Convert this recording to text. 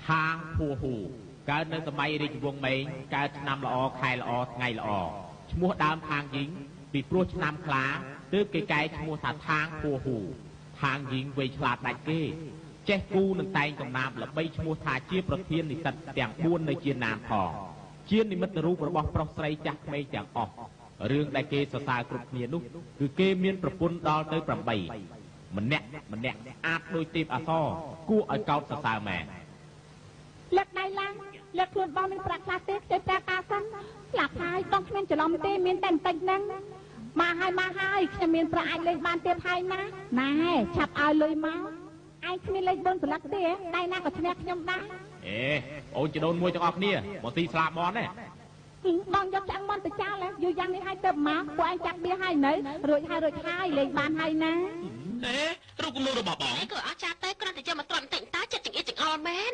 ហាងភួហ៊ូកើតនៅសម័យរាជវង្សមេងកើតឆ្នាំល្អខែល្អថ្ងៃល្អឈ្មោះដើមហាងយីងពីព្រោះឆ្នាំខ្លាទើបគេកែឈ្មោះថាថាងភួហ៊ូហាងយីងវៃឆ្លាតដាច់គេចេះគូនឹងតែងកំណាព្យល្បីឈ្មោះថាជាប្រធាននិស្សិតទាំង4នៅជាណានផងជានិមិត្តរូបរបស់ប្រុសស្រីចាស់ក្មេងទាំងអស់រឿងដែលគេសរសើរគ្រប់គ្នានោះគឺគេមានប្រពន្ធដល់ទៅ8ម្នាក់ម្នាក់អាចដូចទេពអសរគួរឲ្យកោតសរសើរមែនលើកដៃឡើងលើកខ្លួនបងមានប្រាក់ខ្លះទេខ្ចីប្រាក់កាសិនស្លាប់ហើយបងគ្មានច្រឡំទេមានតែបន្តិចហ្នឹងមកហើយមកហើយខ្ញុំមានប្រាក់អាចលេងបានទៀតហើយណាណែឆាប់ឲ្យលុយមកឯងគ្មានលេខ4ស្លឹកទេដៃណាក៏ឈ្នះខ្ញុំដែរអេអូនចដូនមួយទាំងអស់គ្នាមកស៊ីស្លាបមន់ទេបងយកឆ្អឹងមន់ទៅចោលយូរយ៉ាងនេះហើយទៅមកពួកឯងចាប់បៀហើយនៅរួចហើយរួចហើយលេងបានហើយណាអេរូបគំនូរបស់បងក៏អត់ចាប់ទេគ្រាន់តែយកមកទ្រាំបន្តិចតាចិត្តចង្អៀតចង្អល់មែន